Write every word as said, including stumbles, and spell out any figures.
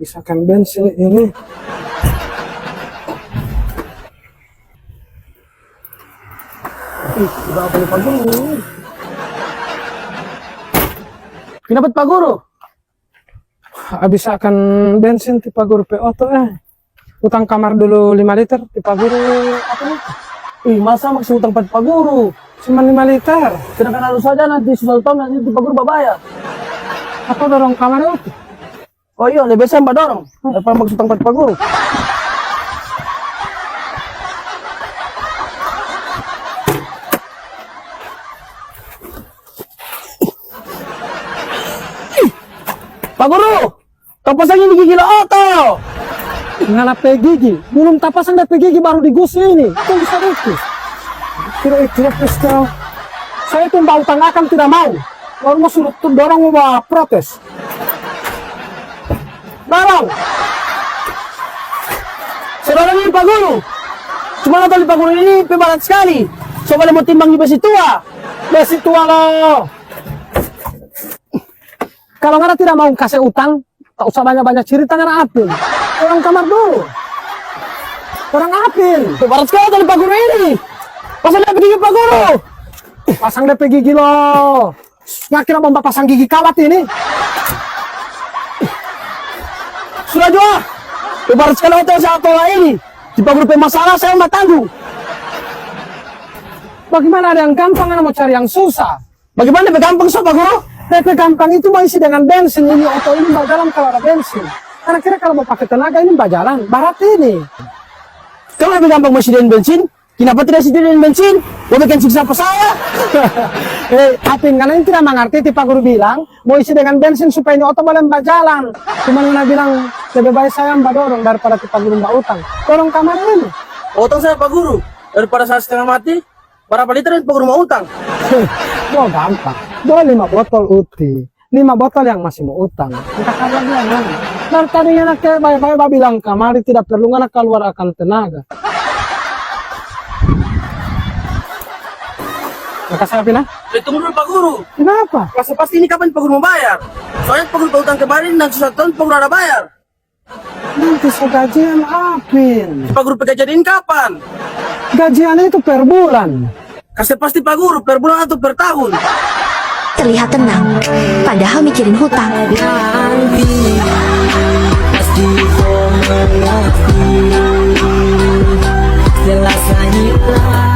Misalkan bensin ini. Ih, udah apa lupa dulu? Kenapa, Pak Guru? Abis akan bensin ti Pak Guru pe oto, eh. Utang kamar dulu lima liter, ti Pak Guru apa ni? Ih, masa makse utang pa Pak Guru? Cuma lima liter. Sedangkan harus saja nanti sudah tahun nanti ti Pak Guru babayar. Apa dorong kamar itu? Oh iyo, lebe seng badorong. Daripada makse utang pa Pak Guru. Pak Guru, tapasang ini gigi lo oto. Ngana pe gigi, belum tapasang de pe gigi baru digusu ini. Tunggu sadiki. Tidak, tidak, tidak. Saya itu mau utang akang tidak mau. Baru mau suruh tu dorong mau protes. Dorong. Saudara ini Pak Guru. Cuma nonton di Pak Guru ini pe barat sekali. Coba le mo timbang di besi tua. Besi tua lo. Kalau ngana tidak mau kase utang, tak usah banyak-banyak cerita, ngana apin. Orang kamar dulu. Orang apin. Pe barat sekali tadi Pak Guru ini. Pasang de pe gigi Pak Guru. Pasang de pe gigi lo. Nggak kira mau pasang gigi kawat ini. Sudah jua. Pe barat sekali oto sa tola ini. Di Pak Guru pe masalah saya mau tanggung. Bagaimana ada yang gampang, ngana mau cari yang susah? Bagaimana pe gampang so, Pak Guru? De pe gampang itu mau isi dengan bensin, ini oto ini bajalan kalau ada bensin. Karena kira kalau mau pakai tenaga ini bajalan, barat ini. Kalau lebih gampang mau isi dengan bensin, kenapa tidak isi dengan bensin? Mau bikin siksa apa saya? Eh, Apin, karena ini tidak mengerti, ti Pak Guru bilang, mau isi dengan bensin supaya ini oto boleh bajalan. Cuman ngana bilang, lebih baik saya yang badorong daripada ti Pak Guru bautang. Dorong kamar ini. Utang saya, Pak Guru, daripada saya setengah mati, Barapa liter yang Pak Guru mau utang? Mo gampang. Mo lima botol uti. Lima botol yang masih mo utang. Entah kaya dia, nah. Dari tadi ngana ke bae-bae babilang kamari tidak perlu ngana kaluar akan tenaga. Makasih, Apin, ah. Eh, tunggu dulu, Pak Guru. Kenapa? Pasti, pasti ini kapan Pak Guru mau bayar? Soalnya Pak Guru utang kemarin dan susah tahun Pak Guru ada bayar. Nanti so gajian, Apin. Pak Guru pe gajian ini kapan? Gajian itu per bulan. Kase pasti, Pak Guru, per bulan atau per tahun? Terlihat tenang, padahal mikirin hutang. Nanti pasti kau mengerti. Jelas lagi lah.